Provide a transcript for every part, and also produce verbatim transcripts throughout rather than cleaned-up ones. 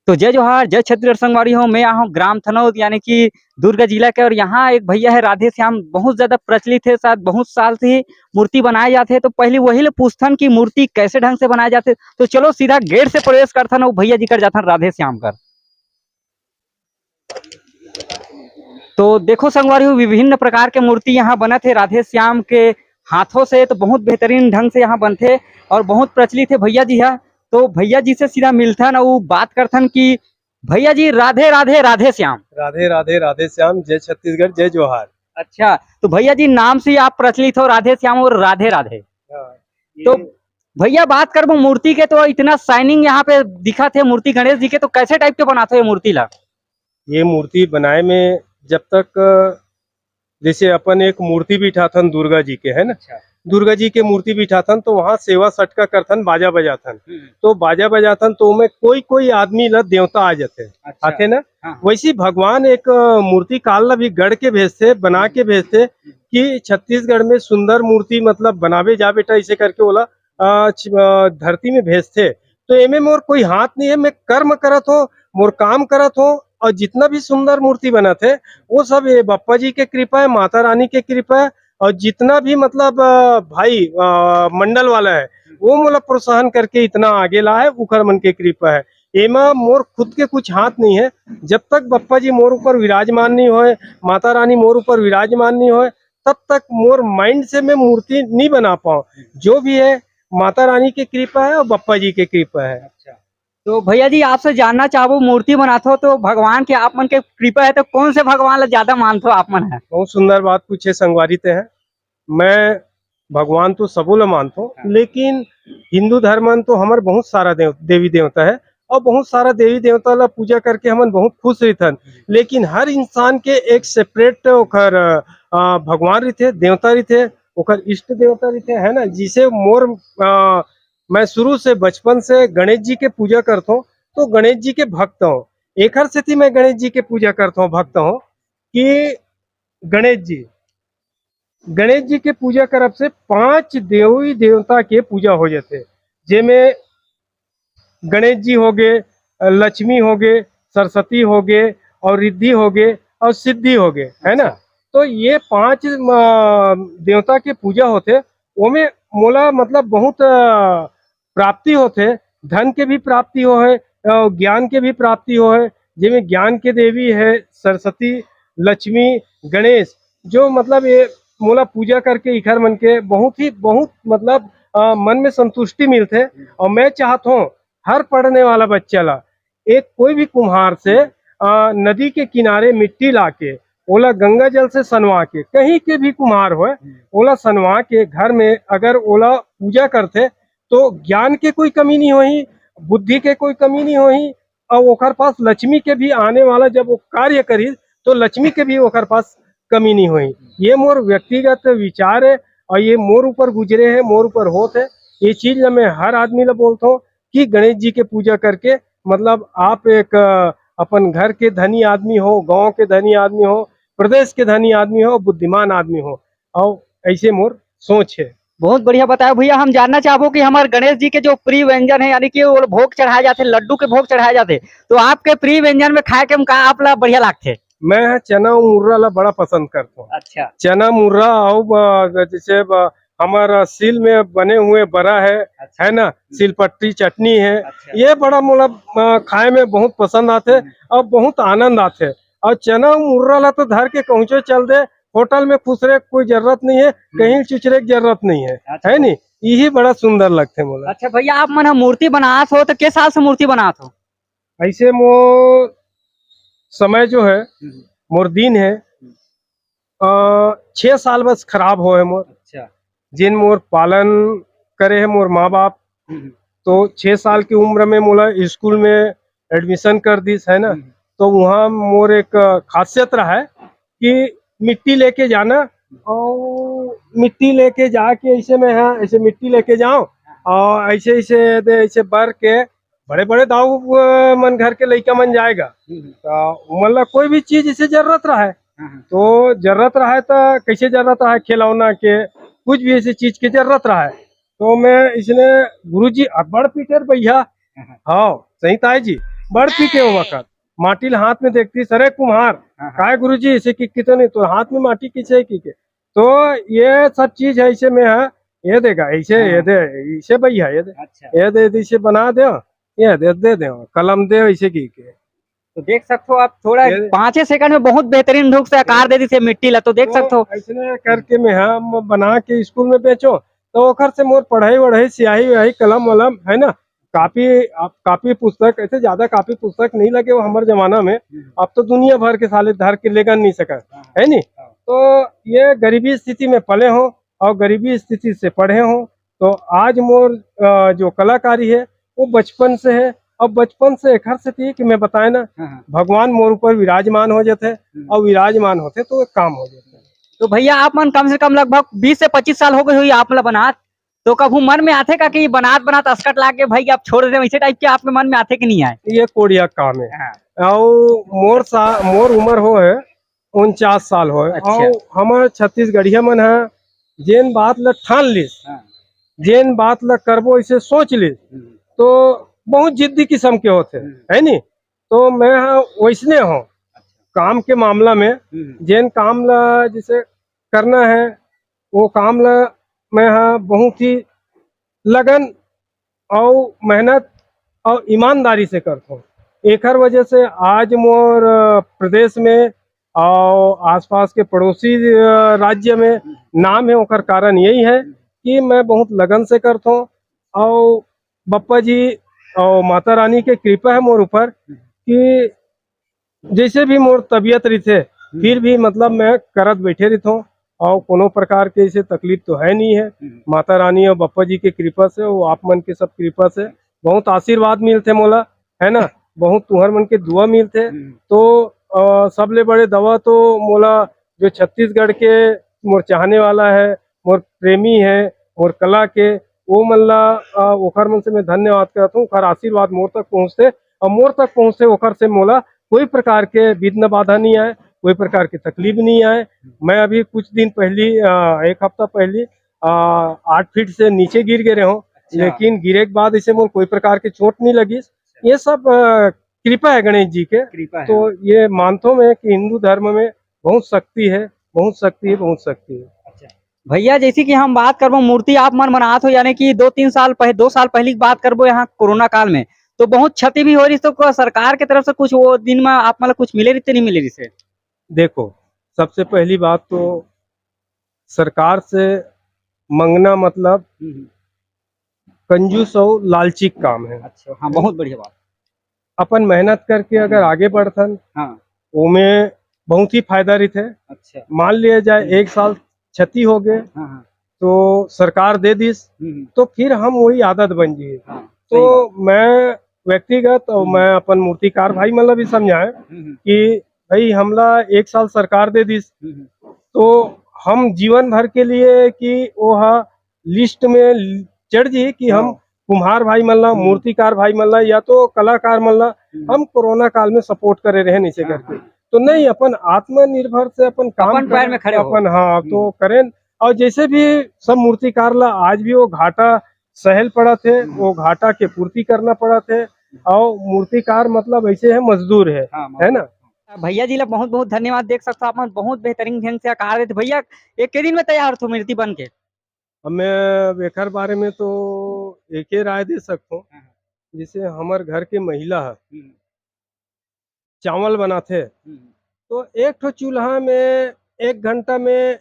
तो जय जोहार, जय छत्तीसगढ़ संगवारी हो। मैं यहाँ ग्राम थनौद यानी कि दुर्ग जिला के, और यहाँ एक भैया है राधे श्याम, बहुत ज्यादा प्रचलित है, शायद बहुत साल से ही मूर्ति बनाए जाते हैं। तो पहले वही ले पूछथन कि मूर्ति कैसे ढंग से बनाए जाते। तो चलो सीधा गेट से प्रवेश करथन, वो भैया जी कर जाथन राधे श्याम कर। तो देखो संगवारी हो, विभिन्न प्रकार के मूर्ति यहाँ बनत है राधे श्याम के हाथों से, तो बहुत बेहतरीन ढंग से यहाँ बनथे और बहुत प्रचलित है भैया जी हा। तो भैया जी से सीधा मिलथन और बात करथन कि भैया जी, राधे राधे, राधे श्याम। राधे राधे, राधे श्याम, जय छत्तीसगढ़, जय जोहार। अच्छा, तो भैया जी, नाम से ही आप प्रचलित हो, राधे श्याम और राधे राधे। हाँ, तो ये भैया, बात करबो मूर्ति के, तो इतना शाइनिंग यहाँ पे दिखत हे मूर्ति गणेश जी के, तो कैसे टाइप के बनात हो ये मूर्ति ला? ये मूर्ति बनाए में जब तक, जैसे अपन एक मूर्ति बिठाथन दुर्गा जी के, है ना? अच्छा। दुर्गा जी के मूर्ति बिठाथन तो वहाँ सेवा सटका करथन, बाजा बजाथन। हम्म। तो बाजा बजाथन तो ओमे कोई कोई आदमी ला देवता आ जाथे, अच्छा। आथे ना? हाँ, हाँ। वैसे ही भगवान एक, अ, मूर्तिकार ला भी गढ़ के भेजथे, बना के भेजथे कि छत्तीसगढ़ में सुंदर मूर्ति मतलब बनावे जा बेटा, इसे करके ओला, अ, छ-, अ, धरती में भेजथे। तो एमे मोर कोई हाथ नहीं है, मैं कर्म करत हो, मोर काम करत हो, और जितना भी सुंदर मूर्ति बनत है, वो सब ये बप्पा जी के कृपा है, माता रानी के कृपा है, और जितना भी मतलब, अ, भाई, अ, मंडल वाला है, वो मोला प्रोत्साहन करके इतना आगे ला है, उखर मन के कृपा है। एमा मोर खुद के कुछ हाथ नहीं है। जब तक बप्पा जी मोर ऊपर विराजमान नहीं होए, माता रानी मोर ऊपर विराजमान नहीं होए, तब तक मोर माइंड से मैं मूर्ति नहीं बना पाऊँ। जो भी है, माता रानी की कृपा है और बप्पा जी की कृपा है। अच्छा, तो भैया जी, आपसे जानना चाहबो, मूर्ति बनाथो तो भगवान के आप मन के कृपा है, तो कौन से भगवान ला ज्यादा मानथो आप मन है? बहुत सुंदर बात पूछे संगवारी ते हैं। मैं भगवान तो सबो ला मानथो, हाँ। लेकिन हिंदू धर्म में तो हमर बहुत सारा देव-, देवी देवता है और बहुत सारा देवी देवता ला पूजा करके हमन बहुत खुश रहिथन। लेकिन हर इंसान के एक सेपरेट ओकर, अ, भगवान रहिथे, देवता रहिथे, ओकर इष्ट देवता रहिथे, है ना? जिसे मोर, अ, मैं शुरू से, बचपन से गणेश जी के पूजा करथो, तो गणेश जी के भक्त हो। एखर सेती मैं गणेश जी के पूजा करथो, भक्त हो कि गणेश जी, गणेश जी के पूजा करब से पांच देवी देवता के पूजा हो जाथे, जेमे गणेश जी होगे, लक्ष्मी होगे, सरस्वती होगे और रिद्धि होगे और सिद्धि होगे, है ना? अच्छा। तो ये पांच, अ, देवता के पूजा होथे, ओमे मोला मतलब बहुत, अ, प्राप्ति होथे, धन के भी प्राप्ति होहे, अ, ज्ञान के भी प्राप्ति होहे, जेमे ज्ञान के देवी है सरस्वती, लक्ष्मी, गणेश, जो मतलब ये मोला पूजा करके इखर मन के बहुत ही, बहुत मतलब, अ, मन में संतुष्टि मिलथे। और मैं चाहत हूँ हर पढ़ने वाला बच्चा ला एक कोई भी कुम्हार से, अ, नदी के किनारे मिट्टी लाके, ओला गंगा जल से सनवा के, कहीं के भी कुम्हार होए, ओला सनवा के घर में अगर ओला पूजा करथे, तो ज्ञान के कोई कमी नहीं होही, बुद्धि के कोई कमी नहीं होही, और ओकर पास लक्ष्मी के भी आने वाला जब वो कार्य करी, तो लक्ष्मी के भी ओकर पास कमी नहीं होही। ये मोर व्यक्तिगत विचार है और ये मोर ऊपर गुजरे है, मोर ऊपर होत है। ये चीज ला मैं हर आदमी ला बोलता हूँ कि गणेश जी के पूजा करके, मतलब, आप एक, अ, अपन घर के धनी आदमी हो, गांव के धनी आदमी हो, प्रदेश के धनी आदमी हो, बुद्धिमान आदमी हो, और ऐसे मोर सोच है। बहुत बढ़िया बताया भैया। हम जानना चाहबो कि हमारे गणेश जी के जो प्रिय व्यंजन है, यानी कि वो भोग चढ़ाए जाते, लड्डू के भोग चढ़ाए जाते, तो आपके प्रिय व्यंजन में खाए के का आप ला बढ़िया लागथे? मैं ह चना और मुर्रा ला बड़ा पसंद करता हूँ। अच्छा। चना मुर्रा और, अ, जैसे, अ, हमारा सील में बने हुए बरा है, अच्छा। है ना, हम्म। सील पट्टी चटनी है, अच्छा। ये बड़ा मोला, अ, खाए में बहुत पसंद आथे हम्म। और बहुत आनंद आथे। और चना और मुर्रा ला तो धर के कहूँचो चल दे, होटल में खुसरे के कोई जरूरत नहीं है, हम्म। कहीं चुचरे की जरूरत नहीं है, अच्छा। है नी? यही बड़ा सुंदर लगथे मोला। अच्छा भैया, आप मन ह मूर्ति बनात हो तो के साल से मूर्ति बनात हो? ऐसे मोर समय जो है, हम्म। मोर दिन है, हम्म। अ, छह साल बस खराब होए मोर। अच्छा। जिन मोर पालन करे है मोर माँ बाप, हम्म। तो छह साल की उम्र में मोला स्कूल में एडमिशन कर दिस, है ना? हम्म। तो वहाँ मोर एक खासियत रहा है कि मिट्टी लेके जाना, और मिट्टी लेके जाके ऐसे में, हाँ, ऐसे मिट्टी लेके जाओ और ऐसे, ऐसे दे, ऐसे बर के बड़े-बड़े दाऊ, अ, मन घर के लइका मन जाएगा। हम्म। तो ओमन ला कोई भी चीज से जरूरत रहे, हाँ, हाँ। तो जरूरत रहे तो कैसे जरूरत रहे, खिलौना के, कुछ भी ऐसी चीज के जरूरत रहे, तो मैं इसने गुरुजी अब्बड़ पीटर भैया। हाँ, हाँ। हाँ, सही ताई जी। बड़ पीटे हो वक्त। माटी ल हाथ में देखती, "सरे कुम्हार, हाँ, हाँ। काय गुरुजी, ऐसे किके तो नहीं, तो हाथ में माटी किसे किके।" तो ये सब चीज है, इसे में है, ये देगा, इसे, हाँ। ये दे, इसे भैया, ये दे, अच्छा। ये दे, इसे बना दे, ये दे, दे दे, कलम दे, इसे किके। तो देख सकते हो आप, थोड़ा ये पाँचे सेकंड में बहुत बेहतरीन ढंग से आकार दे दी थे मिट्टी ला, तो देख तो सकते हो। ऐसने करके में हम बना के स्कूल में बेचो, तो ओखर से मोर पढ़ाई वढ़ाई, सियाही व्याही, कलम वलम, है ना, कापी, आप कापी पुस्तक, ऐसे ज्यादा कापी पुस्तक नहीं लगे वो हमारे जमाना में। हम्म। अब तो दुनिया भर के साले धर के लेगन नहीं सका, हाँ। है नी? हाँ। तो ये गरीबी स्थिति में पले हो और गरीबी स्थिति से पढ़े हो, तो आज मोर, अ, जो कलाकारी है, वो बचपन से है। अब बचपन से एखर सेती कि मैं बताए ना, हाँ, हाँ। भगवान मोर ऊपर विराजमान हो जाते हम्म। और विराजमान होते तो एक काम हो जाता। तो भैया, आप मन कम से कम लगभग बीस से पच्चीस साल हो गए हुई आप मतलब बनात, तो कभू मन में आथे का कि बनात बनात असकट लाग के भाई आप छोड़ दे, वैसे टाइप के आपके मन में आथे कि नहीं आए? ये कोड़िया काम है। हाँ। और मोर सा मोर उम्र हो है उनचास साल हो है। अच्छा। और हमारे छत्तीसगढ़िया मन है जेन बात ल ठान लिस, हाँ। जेन बात ल करबो इसे सोच लिस, हम्म। तो बहुत जिद्दी किस्म के होते, हम्म। है नी? तो मैं हाँ वैसने हो अच्छा। काम के मामला में, हम्म। जेन काम ला जैसे करना है, वो काम ला मैं हाँ बहुत ही लगन और मेहनत और ईमानदारी से करथों। एकर वजह से आज मोर, अ, प्रदेश में और आसपास के पड़ोसी, अ, राज्य में नाम है, ओकर कारण यही है कि मैं बहुत लगन से करथों और बप्पा जी और माता रानी के कृपा है मोर ऊपर कि जैसे भी मोर तबीयत रहिथे, हम्म। फिर भी मतलब मैं करत बैठे रहिथों और कोनो प्रकार के इसे तकलीफ तो है नहीं है। हम्म। माता रानी और बप्पा जी के कृपा से, वो आप मन के सब कृपा से बहुत आशीर्वाद मिलथे मोला, है ना, बहुत तुहर मन के दुआ मिलथे। हम्म। तो, अ, सबले बड़े दवा तो मोला जो छत्तीसगढ़ के मोर चाहने वाला है, मोर प्रेमी है, मोर कला के, वो मन ला, अ, ओखर मन से मैं धन्यवाद करत हूँ। ओखर आशीर्वाद मोर तक पहुँचते और मोर तक पहुँचते ओखर से मोला कोई प्रकार के विघ्न बाधा नहीं आए, कोई प्रकार की तकलीफ नहीं आए। मैं अभी कुछ दिन पहली, अ, एक हफ्ता पहली, अ, आठ फीट से नीचे गिर गए रहे हूँ, अच्छा। लेकिन गिरे के बाद इसे मोर कोई प्रकार के चोट नहीं लगी। ये सब, अ, कृपा है गणेश जी के। कृपा है। तो ये मानथों मैं कि हिंदू धर्म में बहुत शक्ति है, बहुत शक्ति है, बहुत शक्ति है। अच्छा। भैया, जैसे कि हम बात करबो मूर्ति आप मन बनात हो, यानी कि दो तीन साल पह-, दो साल पहले की बात करबो यहाँ कोरोना काल में, तो बहुत क्षति भी हो रही, तो को-, सरकार के तरफ से कुछ वो दिन में आप मतलब कुछ मिले रहिसे, नहीं मिले रहिसे? देखो, सबसे पहली बात तो सरकार से मंगना मतलब हम्म। कंजूस और लालची काम है। अच्छा, हाँ, बहुत बढ़िया बात। अपन मेहनत करके अगर हम्म। आगे बढ़थन, हाँ। ओमे बहुत ही फायदा रहिथे। अच्छा। मान लिया जाए, हम्म। एक साल क्षति हो गए, हाँ, हाँ। तो सरकार दे दिस, हम्म। तो फिर हम वही आदत बन जाए। हाँ, तो सही बात। मैं व्यक्तिगत और हम्म। मैं अपन मूर्तिकार भाई मन ला भी समझाए हम्म। कि भाई, हमला एक साल सरकार दे दिस, हम्म। तो हम जीवन भर के लिए कि वो हा लिस्ट में चढ़ जी कि हम हाँ। कुम्हार भाई मन ला, हम्म। मूर्तिकार भाई मन ला या तो कलाकार मन ला हम्म। हम कोरोना काल में सपोर्ट करे रहे नीचे हाँ, करके। हाँ। तो नहीं, अपन आत्मनिर्भर से अपन काम अपन पैर करें, में खड़े हो। अपन, हाँ, तो हम्म। करें। और जैसे भी सब मूर्तिकार ला आज भी वो घाटा सहल पड़त है, हम्म। वो घाटा के पूर्ति करना पड़त है। और मूर्तिकार मतलब ऐसे है, मजदूर है, हाँ, है ना? मजदूर। भैया जी ला बहुत बहुत धन्यवाद। देख सकते हो आप मन, बहुत बेहतरीन ढंग से आकार देते। भैया, एक के दिन में तैयार होथे मूर्ति बन के? अब मैं एकर बारे में तो एके राय दे सकथों, हाँ, हाँ। जैसे हमर घर के महिला ह हम्म। चावल बनाथे, हम्म। तो एक ठो चूल्हा में एक घंटा में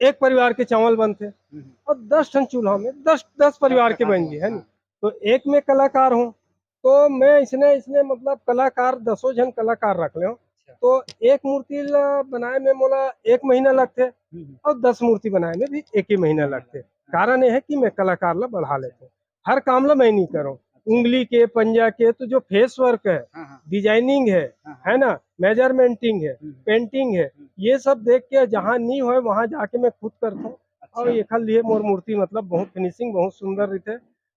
एक परिवार के चावल बनथे, हम्म। और दस ठन चूल्हा में दस, दस परिवार के बन गे, है नी? हाँ। तो एक में कलाकार हो, तो मैं इसने, इसने मतलब कलाकार, दसों झन कलाकार रख लें, अच्छा। तो एक मूर्ति ला बनाए में मोला एक महीना लगथे हम्म। और दस मूर्ति बनाए में भी एक ही महीना लगथे। हाँ। कारण ये है कि मैं कलाकार ला बढ़ा लेथों, हर काम ला मैं नहीं करूँ। अच्छा। उंगली के, पंजा के, तो जो फेस वर्क है, हाँ, हाँ। डिजाइनिंग है, हाँ, हाँ। है ना, मेजरमेंटिंग है, हम्म। पेंटिंग है, हम्म। ये सब देख के जहाँ नहीं होए वहाँ जाके मैं खुद करथों। अच्छा। और एखर लिए मोर मूर्ति मतलब बहुत फिनिशिंग बहुत सुंदर रहिथे।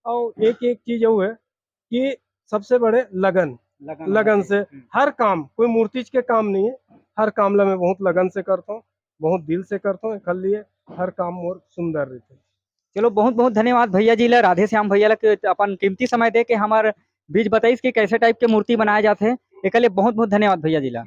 और एक एक चीज अउ है कि सबसे बड़े लगन, लगन लगन होना से चाहिए। हम्म। हर काम, कोई मूर्तिच के काम नहीं है, हर काम ला मैं बहुत लगन से करथों, बहुत दिल से करथों, एखर लिए हर काम मोर सुंदर रहिथे। चलो, बहुत बहुत धन्यवाद भैया जी ला, राधे श्याम भैया ला, कि अपन कीमती समय दे के हमर बीच बताइस कि कैसे type के मूर्ति बनाए जाथे। एकर लिए बहुत बहुत धन्यवाद भैया जी ला।